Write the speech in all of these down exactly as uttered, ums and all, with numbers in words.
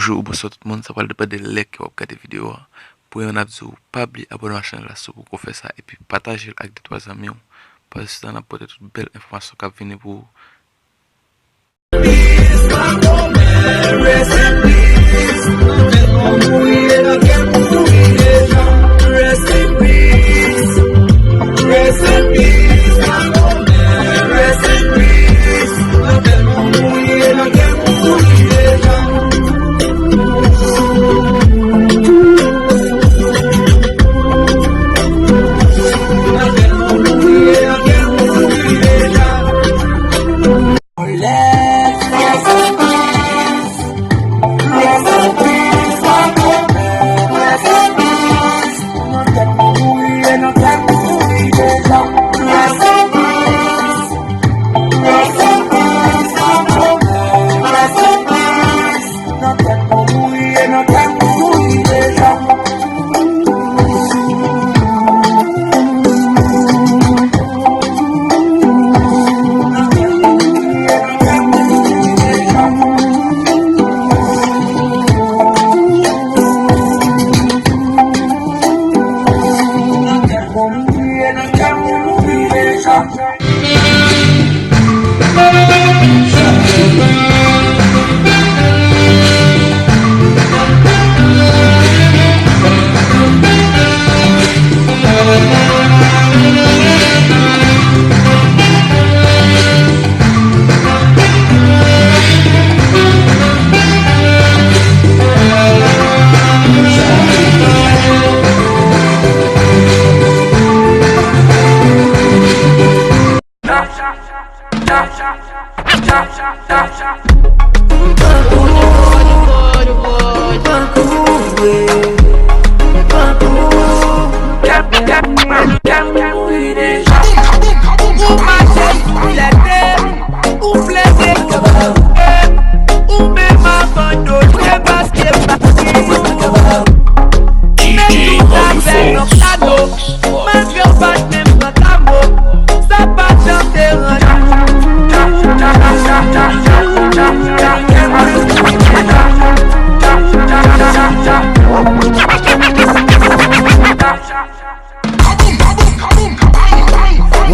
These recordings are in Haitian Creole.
Bonjou ou bonswa tout moun, sa pral depann de lè ke w ap gade videyo a. Premyèman, n ap di w pa bliye abòne a chanèl la si w poko fè sa, epi pataje l ak de twa zanmi w. Pandan se tan, n ap pote tout bèl enfòmasyon k ap vini pou ou. W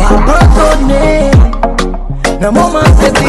abandone nan moman sezi.